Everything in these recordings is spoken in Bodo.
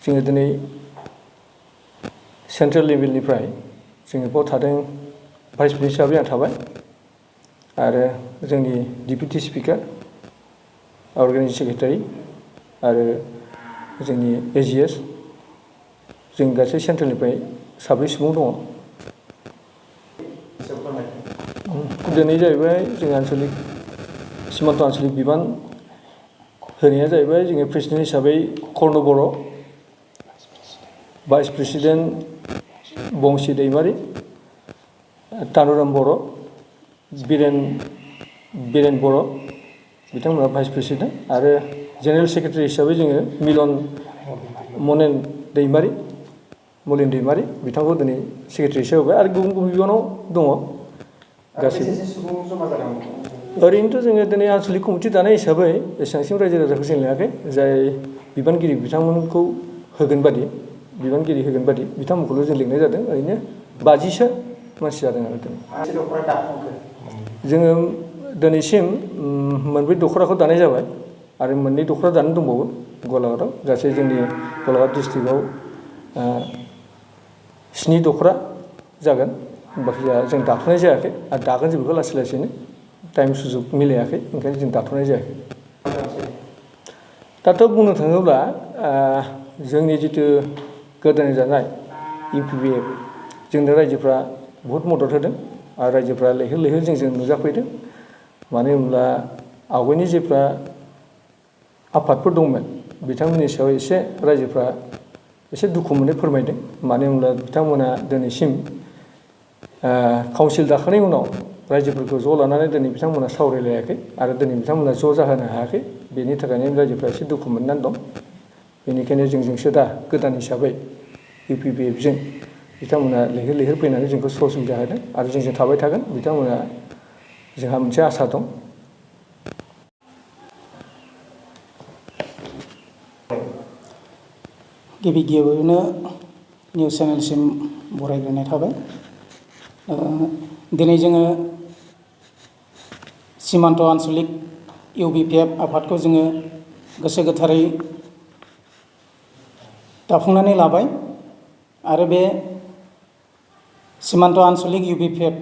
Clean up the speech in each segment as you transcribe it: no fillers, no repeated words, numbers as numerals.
जोङो दिनै सेन्ट्रेल लेभेलनिफ्राय जोङो बाव थादों भाइस प्रेसिडेन्ट हिसाबै आं थाबाय आरो जोंनि डिप्युटि स्पिकार अर्गेनाइजिं सेक्रेटारि आरो जोंनि एजिएस जों गासै सेन्ट्रेलनिफ्राय 7 सुबुं दङ। दिनै जाहैबाय जों आन्चलिक सिमान्त आन्चलिक बिबान होनाया जाहैबाय जोङो प्रेसिडेन्ट हिसाबै कर्ण बर', भाइस प्रेसिडेन्ट बंसि दैमारि, तानुराम बर', बिरेन बर' बिथांमोना भाइस प्रेसिडेन्ट आरो जेनेरेल सेक्रेटारि हिसाबै जोङो मिलन मलिन दैमारि बिथांखौ दिनै सेक्रेटारि हिसाबै होबाय आरो गुबुन गुबुन बिबानाव दङ गासैबो। ओरैनोथ' जोङो दिनै आन्चलिक कमिटि दानाय हिसाबै एसेबांसिम रायजो राजाखौ जों लिङाखै। जाय बिबानगिरि बिथांमोनखौ होगोन बादि बिथांमोनखौल' जों लिंनाय जादों। ओरैनो 50सो मानसि जादों आरो दिनै। जोङो दिनैसिम मोनब्रै दख'राखौ दानाय जाबाय आरो मोननै दख'रा दानो दंबावो गलाघाटआव। गासै जोंनि गलाघाट डिस्ट्रिक्टआव 7 दख'रा जागोन। बाखिया जों दाथ'नाय जायाखै आरो दागोन जों बेखौ लासै लासैनो टाइम सुजुग मिलायाखै, ओंखायनो जों दाथ'नाय जायाखै। दाथ' बुंनो थाङोब्ला जोंनि जिथु गोदानै जानाय UPPF जोंनो रायजोफ्रा बहुद मदद होदों आरो रायजोफ्रा लैहोर लैहोर जोंजों नुजाफैदों। मानो होनब्ला आवगायनि जेफ्रा आफादफोर दंमोन बिथांमोननि सायाव एसे रायजोफ्रा एसे दुखु मोननाय फोरमायदों। मानो होनब्ला बिथांमोना दिनैसिम काउन्सिल दाखांनायनि उनाव रायजोफोरखौ ज' लानानै दिनै बिथांमोना सावरायलायाखै आरो दिनै बिथांमोना ज' जाहोनो हायाखै। बेनि थाखायनो रायजोफ्रा एसे दुखु मोननानै दं। बेनिखायनो जोंसो दा गोदान हिसाबै UPPFजों बिथांमोना लैहोर लैहोर फैनानै जोंखौ सहजुगिता होदों आरो जोंजों थाबाय थागोन बिथांमोना जोंहा मोनसे आसा दं। गिबियावनो निउस चेनेलसिम बरायग्रोनाय थाबाय। दिनै जोङो सिमान्त आन्चलिक UPPF आफादखौ जोङो गोसो गोथारै दाफुंनानै लाबाय आरो बे सिमान्त आन्चलिक UPPF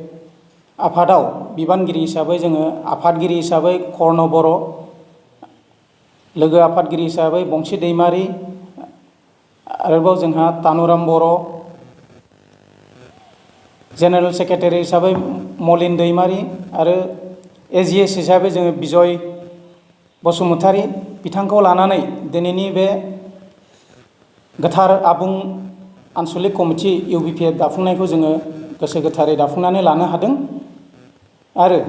आफादाव बिबानगिरि हिसाबै जोङो आफादगिरि हिसाबै कर्ण बर', लोगो आफादगिरि हिसाबै बंसि दैमारि, आरोबाव जोंहा तानुराम बर', जेनेरेल सेक्रेटारि हिसाबै मलिन दैमारि आरो एजिएस हिसाबै जोङो बिजय बसुमतारी बिथांखौ लानानै दिनैनि बे गोथार आबुं आन्चलिक कमिटि UPPF दाफुंनायखौ जोङो गोसो गोथारै दाफुंनानै लानो हादों। आरो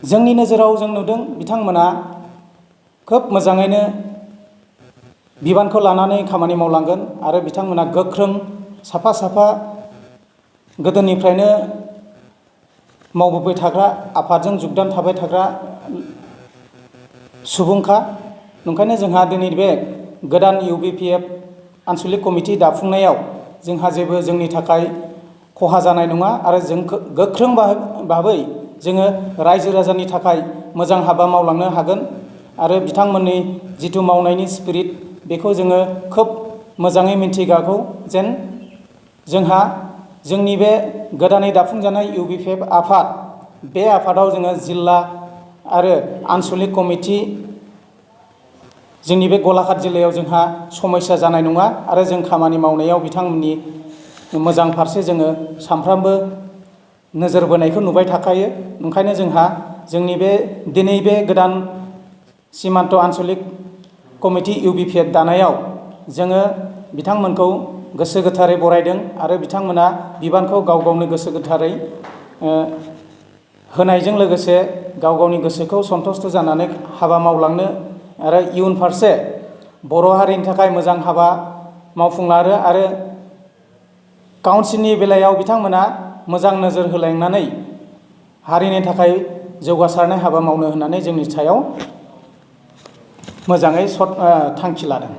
जोंनि नोजोराव जों नुदों बिथांमोना खोब मोजाङैनो बिबानखौ लानानै खामानि मावलांगोन आरो बिथांमोना गोख्रों साफा गोदोनिफ्रायनो मावबोबाय थाग्रा आफादजों जुगदान थाबाय थाग्रा सुबुंखा। ओंखायनो जोंहा दिनै बे गोदान UPPF आन्चलिक कमिटि दाफुंनायाव जोंहा जेबो जोंनि थाखाय खहा जानाय नङा आरो जों गोख्रों भाबै जोङो रायजो राजानि थाखाय मोजां हाबा मावलांनो हागोन आरो बिथांमोननि जिथु मावनायनि स्पिरिट बेखौ जोङो खोब मोजाङै मिन्थिगागौ जेन जोंहा जोंनि बे गोदानै दाफुंजानाय UPPF आफाद बे आफादाव जोङो जिल्ला आरो आन्चलिक कमिटि जोंनि बे गलाघाट जिल्लायाव जोंहा समस्या जानाय नङा आरो जों खामानि मावनायाव बिथांमोननि मोजां फारसे जोङो सानफ्रामबो नोजोर बोनायखौ नुबाय थाखायो। ओंखायनो जोंहा जोंनि बे दिनै बे गोदान सिमान्त आन्चलिक कमिटि UPPF दानायाव जोङो बिथांमोनखौ गोसो गोथारै बरायदों आरो बिथांमोना बिबानखौ गाव गावनो गोसो गोथारै होनायजों लोगोसे गाव गावनि गोसोखौ सन्थुष्ट जानानै हाबा मावलांनो आरो इयुन फारसे बर' हारिनि थाखाय मोजां हाबा मावफुंलाङो आरो काउन्सिलनि बेलायाव बिथांमोना मोजां नोजोर होलांनानै हारिनि थाखाय जौगासारनाय हाबा मावनो होननानै जोंनि सायाव मोजाङै थांखि लादों।